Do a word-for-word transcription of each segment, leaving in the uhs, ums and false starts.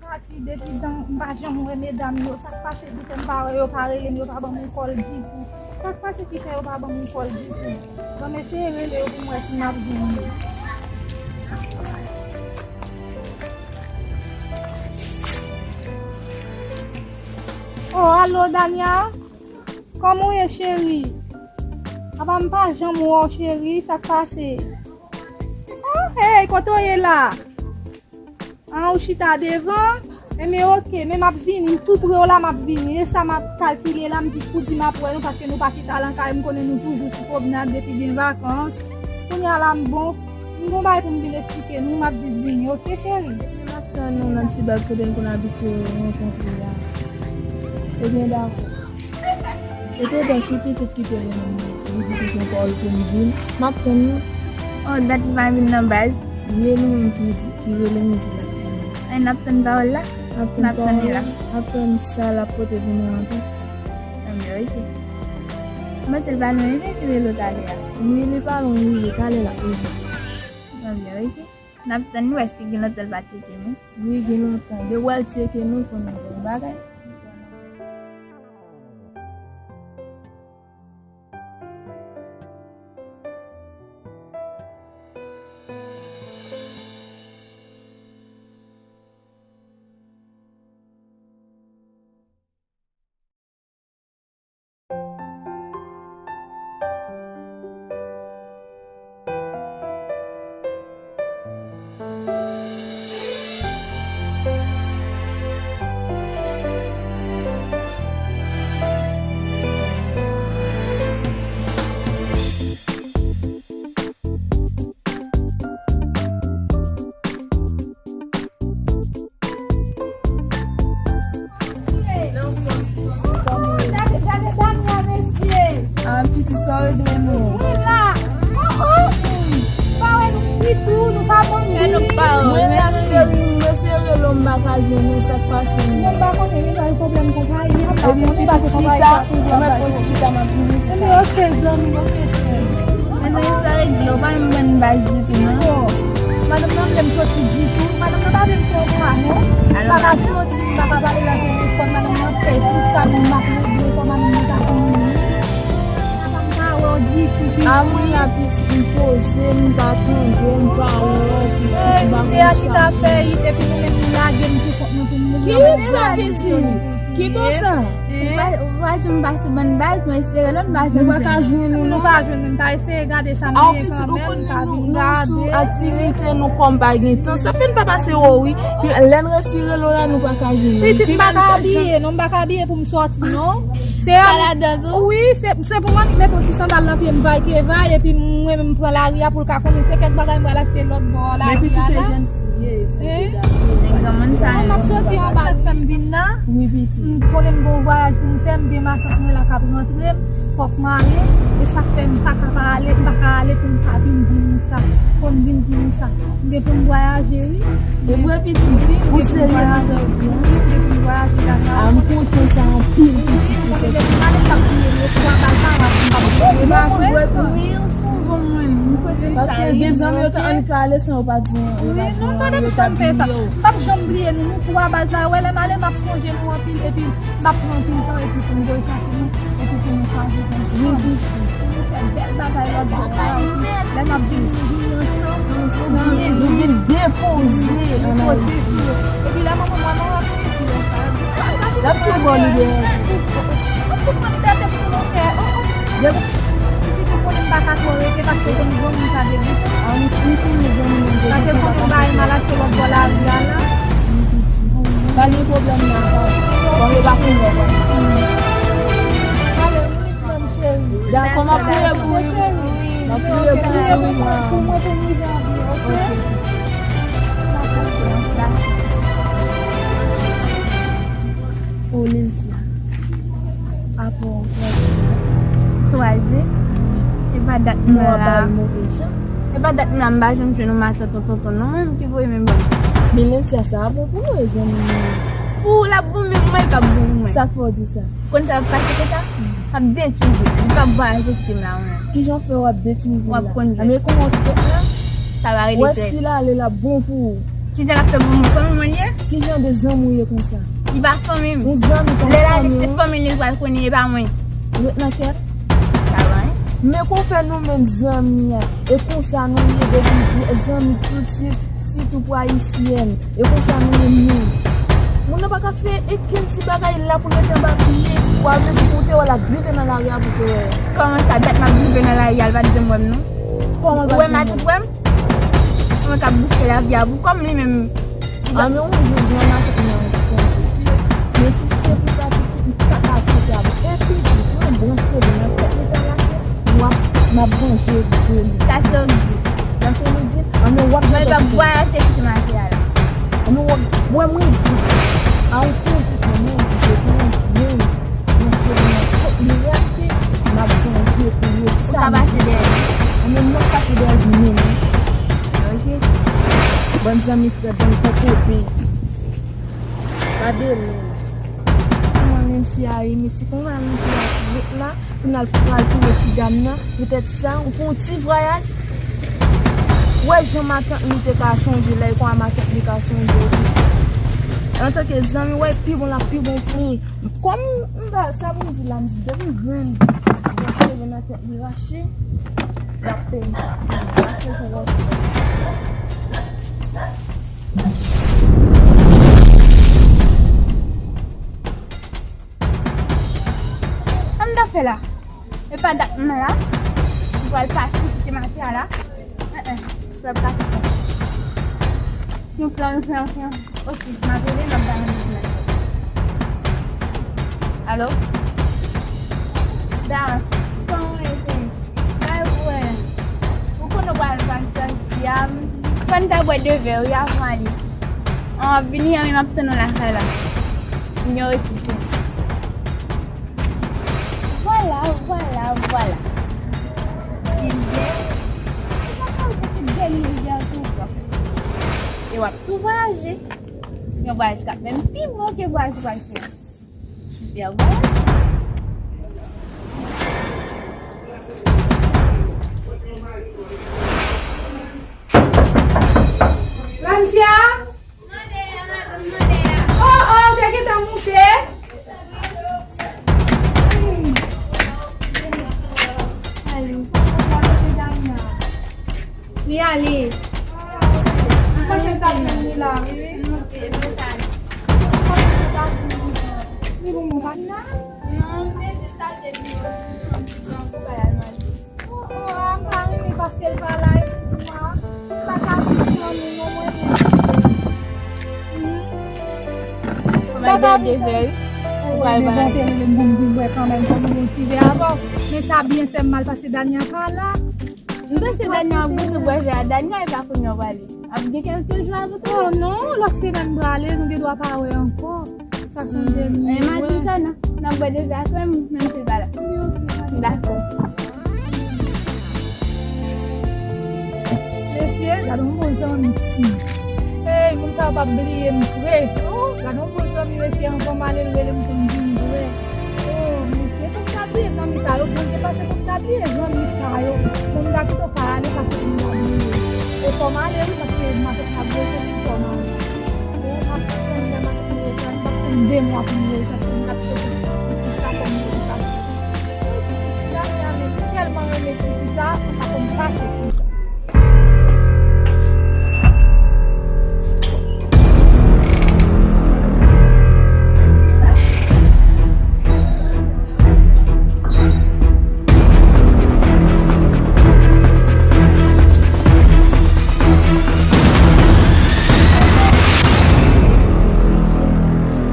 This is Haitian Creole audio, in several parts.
Pati depi dan, m pa janm wè medam yo. Sa k pase ki fè m pa wè yo, pa rele m, yo pa ban m yon kòl ditou? Sa k pase ki fè yo pa ban m yon kòl ditou? Ban m eseye rele yo pou m wè si m ap jwenn yo. Oh, alo, Dania? Kòman w ye, cheri? Apa m pa janm wè w, cheri, sa k pase? Oh, hey, kote w ye la? Ah, ou chita devan? Enben, oke, men m ap vini, m tou pre w la, m ap vini. E sa m ap kalkile la, m di pou di m ap wè nou, paske nou pa chita lan kay, m konnen nou toujou sou pwomnad depi gen vakans. Kounye a la, m bon, m gon bagay pou m vin eksplike nou, m ap jis vini, oke, cheri? M ap tann nou nan ti baz kote n konn abitye rankontre a. Ebyen, dakò. Se te Dach wi pitit ki te rele m. Li di li gen pawòl pou m di l. M ap tann nou. Oh, Dach pa vin nan baz? Wi, e li menm ki di, ki rele m, li di l ap vini. Ay, n ap tann pawòl la? N ap tann pawòl la. N ap tann sa l ap pote pou nou an tou. Anben, oke. M panse l pa lwen wi, men se rele w talè a. Wi, li pa lwen, wi, talè l ap rive. Anben, oke. N ap tann nou, èske gen lontan l pa tcheke nou? Wi, gen lontan. Depi w wè l tcheke nou, konnen gen yon bagay. Gade, gade dam nan, mesye. Ah, pitit, sa w regle nou? Mwen la. Oh, oh. Pa wè nou ditou, nou pa manje. Fè nou pa wè. Mwen la, cheri, mwen se rele w, m pa ka jwenn ou, sa k pase? Mwen pa konnen, men pa gen pwoblèm konpayi. Epi pitit chita, mwen fè yon ti chita, m ap vini. Ebyen, oke, zanmi m, oke, cheri. Mezanmi, sa regle, ou pa menm ban m baz ditou, non. Bon, madanm nan vle m soti ditou. Madanm nan pa vle m pran ka, non. M pa ka soti, m pa ka pale nan telefòn. Madanm nan pè tout sa, men m ap regle, fò madanm nan ta konnen. Papa m pa wè w ditou, pitit. A mwen la, pitit, m poze, m pa tande w, m pa wè w, pitit, m pa konn sa. Ki sa, pitit? Epi nou menm nou lage m pou kont nou, pou nou. Ki sa, pitit? Ki konsa? Ou pa, ou pa janm pase ban m baz, mwen espere lè nou pa janm jwenn. Nou pa ka jwenn ou, non. Nou pa jwenn, men m ta eseye gade sa nou ye kanmenm, m ta vin gade. Sou aktivite nou kòm pa gen tan. Sa fè n pa pase wè w, wi. Lè n resi rele w la, nou pa ka jwenn ou. Pitit, m pa ka abiye, non, m pa ka abiye pou m sòti, non. Se sa ladan tou? Wi, se, se pou m annik mete yon ti sandal nan pye m, vay ke vay, epi mwen menm m pran lari a pou l ka konnen se kèk bagay m pral achte lòt bò lari a la. Men pitit, e jèn fi ye. Nèg granmoun sa yo. M ap soti anba, sa k fè m vin la. Wi, pitit. M konnen m gen yon vwayaj pou m fè, m gen matant mwen la k ap rantre, fòk m ale. E sa k fè m pa ka pa ale, m pa ka ale pou m pa vin di nou sa. Fò m vin di nou sa. M gen pou m vwayaje, wi. E vre, pitit? Ou serye nan sa w di a? M gen pou m vwayaje, Dania. A, m kontan sa anpil, pitit. Ou konnen depi m ale, m t ap di nou, twa bal pa rap, m p ap jwe. Wi, ou souvan mwen, m konnen sa. Paske gen zanmi yo t annik ale san yo pa di yon, yo pa di yon, yo t ap bliye w. M p ap janm bliye nou, nou twa baz la, wè lè m ale, m ap sonje nou anpil, epi m ap pran anpil tan, epi pou m voye chache nou, epi pou nou ka viv ansanm. Wi, pitit. Pou nou fè bèl bagay lòt bò a, lè n ap vin, nou vini ansanm, nou byen viv, nou vin depoze ann Ayiti. Epi lè manman m wè nou ap sezi lè sa, l ap tou ba w libète. Ap tou pran libète pou nou, monchè. Oh, oh. Pitit, ou konnen m pa ka twò rete paske ou konn granmoun sa degoute. A, m, m konnen granmoun nan degoute. Paske konnen m pa renmen al achte lòt bò lari a la. M piti. Pa gen pwoblèm nan, pa. Bon, yo pa konn wè, bon. Ale, wi, frè m cheri. Dakò, m ap priye pou ou. M ap priye pou ou, wi, ma. Pou mwen, pou m rive anvi, ok? Ok. O Lilcia. Apa w kraze. Kraze? E pa dat m la. E pa dat m la, m pa janm jwenn yon matant tonton non, menm ki voye menm ban m. Men Lilcia, sa a bon pou ou, zanmi m? Pou ou l ap bon, men pou mwen, li p ap bon pou mwen. Sa k fè w di sa? Konn sa w ap pase konsa? L ap detwi vi m. Li p ap vwayaje kite m la, mwen. Kijan w fè w ap detwi vi l la? W ap konn jwenn. Men kòman w te la? Sa va rele tèt. Wè si l ale, l ap bon pou ou. Kijan l ap fè bon pou mwen? Fanmi mwen li ye? Kijan de zanmi w ye konsa? Li pa fanmi m. Yon zanmi pa fanmi w. Lè l ale, se fanmi l li pral konnen, e pa mwen. Ret nan kè l. Sa va, en? Men kòman w fè nou menm zanmi a? E konsa nou ye depi zanmi tout, si, sitou pou ayisyèn. E konsa nou ye menm. Moun nan pa ka fè okenn ti bagay la pou l rete anba pye. W ap vle di pou w te wè l ap drive nan lari a pou w te wè. Kòman sa, dat m ap drive nan lari a, l pa t janm wè m non? Kòman l pa t janm wè m? Ou wè matant wè m? Mwen k ap bouske lavi a pou kò m li menm. A, men yon jou, jan matant nan sonje. Men si se pou sa, pitit, m pa ka aksepte avè w. Epi, se yon branch cheve nan tèt li ta lache, w ap, m ap vanje de li. Sa se w k di. Sa se w k di. An, men w ap vanje. Mwen p ap vwayaje kite mache a la. An, men w ap, wè mwen di. A yon kondisyon, mwen di, se pou yon moun. Mwen cheve nan tèt li rache, m ap vanje pou yo. Ou ka pase dèyè li. An, men m ap pase dèyè li menm, wi. Ok. Bann zanmi trèt, bann kokobe. Gade menm. Kòman menm si a ye, men si kòman menm si a ye la, pou n al pral touye ti dam nan, poutèt sa, ou pou yon ti vwayaj. Wè jan matant li te ka sonje, lè kòman matant li ka sonje. Antanke zanmi, wè pi bon la, pi bon pou ou. Kòm m pa, sa pou m di la, m di depi m grann, yon cheve nan tèt li rache, l ap peye sa. Rache pou wòch. Sa m ta fè la? E pa dat m la. M pral pati kite mache a la. Eh, eh. Frè, pa kite. Yon plan, yon plan, yon plan. Ok, m ap rele, m ap ba yon nouvèl. Alo? Da, kòman w ye, cheri? Bay vre. Ou konnen w pral, pral sòti a. Fò n ta bwè de vè, wi, avan ale. An, w ap vini an, men m ap tann ou lakay la. M gen yon retou, cheri. Vwala, vwala, vwala. Ebyen, ou pa pral pou tout dènye vwayaj ou pran. E w ap tou vwayaje. Yon vwayaj k ap menm pi bon ke vwayaj ou pral fè a. Sipè vwayaj. Francia! Nan lè a, madanm, nan lè a. Oh, oh, ou te gentan moute? Hmm. Ale, ou pa konn sa, mesye Dania. Li ale. Mwen te ta jwenn li la, wi. Mwen te ta jwenn li la. Li bon, bon, pa nan? Non, mwen te jis al te di yo. Non, pou pa al manje. Oh, oh, a, m pa renmen paske l pa la epi mwa. M pa ka viv san nou non, mwen menm. Hmm. Mwen gen de vè, wi. Ou pral ba. Bon, te rele m pou m vin bwè kanmenm, pou m bon ti vè avè w. Men sa byen fè m mal paske Dania pa la. M panse Dania ap bezwen bwè vè a. Dania e pa kounye a w prale. Ap gen kèlke jou avè w. Oh non, lòt semèn m prale, nou gen dwa pa wè ankò. Sa se yon dènye. E maten sa, n ap, n ap bwè de vè a, menm, menm si l pa la. Dakò. Mesye, gade yon bon zanmi. Hey, moun sa yo p ap bliye m vre. Oh, gade yon bon zanmi, mesye, anvan m ale, l rele m pou m vini vre. Oh, mesye, fòk m ta bliye zanmi sa yo. Bondye pase fòk m ta bliye zanmi sa yo. Bon, m ta pito pa ale pase pou m ta bliye. E fò m ale, wi, paske m ap ap bloke pou fò m ale. Bon, m ap tann lè m ap vini, m ap tann de mwa pou m vini, paske m ap tann sa, pou sa fò m vini, paske Dania menm, m tèlman renmen ti fi sa, m pa konn pase pou sa.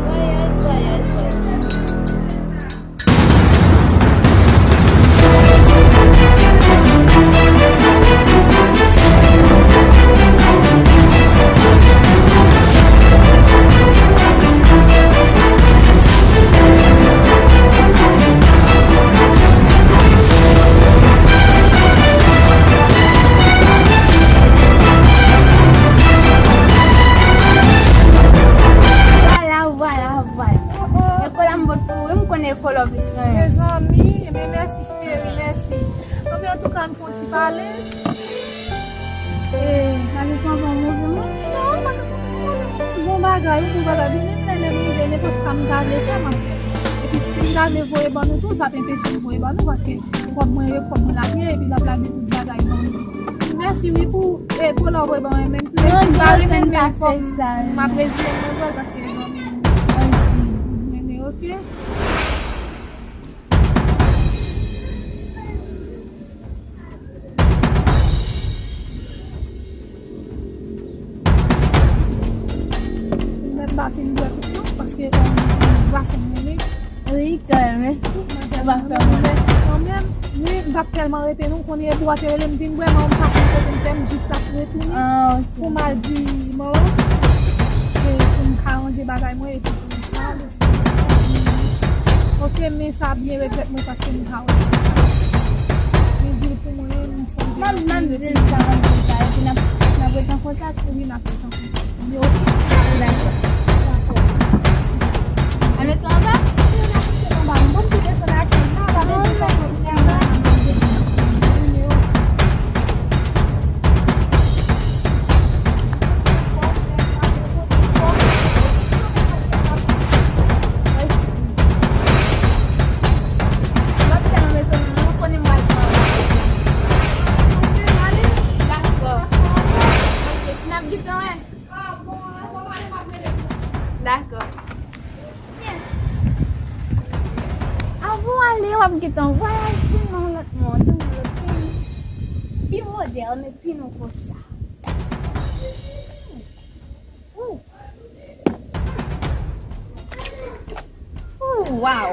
Vwayaj, vwayaj, Pale. E, Alex anvan move moun? Non, pa ka bon bagay, yon bon bagay. Wi, menm lè, lè m rive, nenpòt sa m ta vle fè, m ap fè. Epi si m ta vle voye ban nou tou, l p ap enpeche m voye ban nou, paske kòb mwen, e kòb mwen l ap ye, epi l ap lage tout bagay ban nou. Mèsi, wi, pou, e, kolò w voye ban mwen, menm si m pa renmen l, men fò m, m ap reziye m, mwen vre, paske zanmi m, mwen renmen, oke? Mwen pa fin bwè tout non, paske, um, gason mwen li. Wi, kanmenm, mèsi. Mwen pa fè mwen. Mèsi kanmenm. Wi, m p ap tèlman rete non, kounye a pou w te rele m vin bwè, men m pa fin kote m fè, m jis ap retounen. Ah, ok. Pou m al di manman, e pou m ka ranje bagay mwen, epi pou m ka ale. Ok, men sa byen regrèt mwen paske m pa wè. Men di l pou mwen, m sonje. M ap, m ap di l sa, m ap di l sa, epi n ap, n ap ret an kontak. Wi, n ap ret an kontak. Wi, ok. Dakò. Dakò. Alo, kòman w va? Anba, m bon, m te desann ak kèk nan, pa bezwen fè kòb nan, m ap di l. Dakò. Yes. Avan w ale, w ap gentan vwayaje nan yon lòt mond, nan yon lòt peyi. Pi modèn, pi nou konsa. Ooh. Ooh, wow.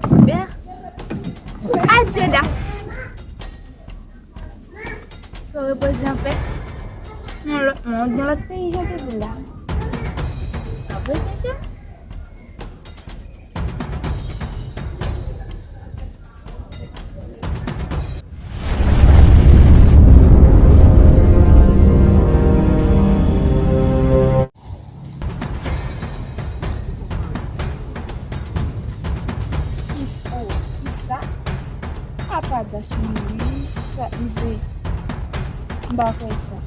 Super. Adye, Daph. Fò repoze anpè. Nan lòt mond, nan lòt peyi, jan te di la. Apre, chèche. Kis-, oh, kisa? Apa Dashmini, sa rive? M pa kwè sa.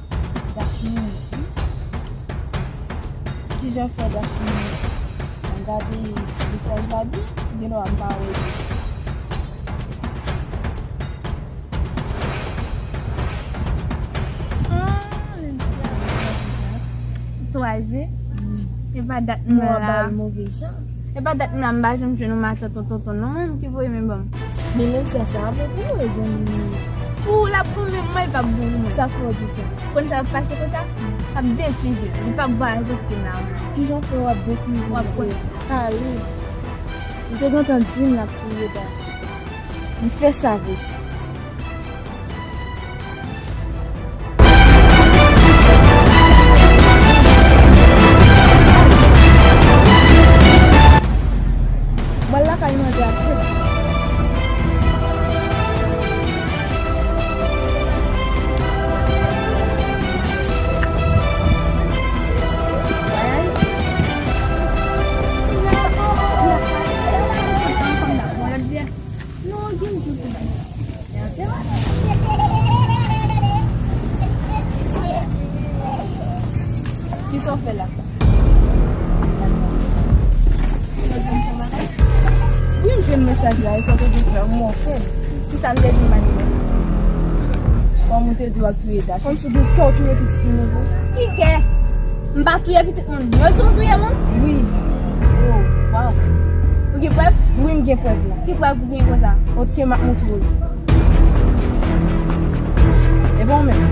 Dashmini, wi. Kijan fè Dashmini? Ann gade mesaj la byen, gen dwa m pa wè byen. Ah, menm si a twaze. Wi. E pa dat nou la. Ba l move jan. E pa dat nou la, m pa janm jwenn yon matant, yon tonton, non, menm ki voye men ban m. Men lensè sa, sa bon pou mwen, zanmi. Pou l ap bon, men mwen, l p ap bon pou mwen. Sa fè w di sa? Konn sa ap pase konsa? L ap detwi vi m. Li p ap vwayaje kote m la, non. Kijan fè w ap detwi vi m? W ap konn. Pale. Li te gentan di m l ap touye Dachi. Li fè sa vre. Mwen lakay manje ak tèt. Kisa w fè la? Wi, m jwenn mesaj la, e sa w te di frè m, mwen fè. Kisa m te di Manilè? Kòm ou te di w ap touye Dachi. Kòmsi gen kè w touye pitit moun nan vre? Ki kè? M pa touye pitit moun. Yo di w touye moun? Wi. Oh, waw. Ou gen prèv? Wi, m gen prèv la. Ki prèv ou gen konsa? Ok, m ap montre w. E bon menm.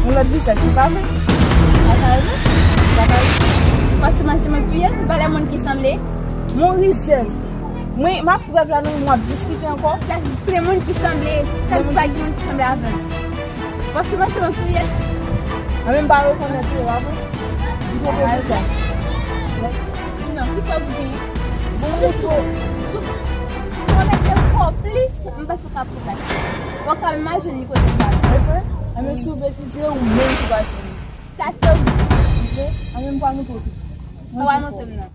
Yon lòt visaj, se pa vre? Sa ka rive? Sa ka rive? Paske mwen se mwen touye l, m pa lè moun ki sanble. Mon rizèz. Mwen, m ap prèv la, nou, nou ap diskite ankò. Sa plen moun ki sanble, sa plen moun ki sanble avè m. Paske mwen se mwen touye l. Mwen menm pa rekonèt ou, pa vre? M twonpe pou sa. Non, ki prèv ou genyen? Bon, ou twò. Si w mete konplis, m panse w ka pran bagay. Ou ka mal jwenn li kote m pral. Ou kwè? Anben si w betize, ou menm ki pral jwenn li. Sa se ou. Ou kwè? Anben m pral montre w tout. Ou pral montre m non.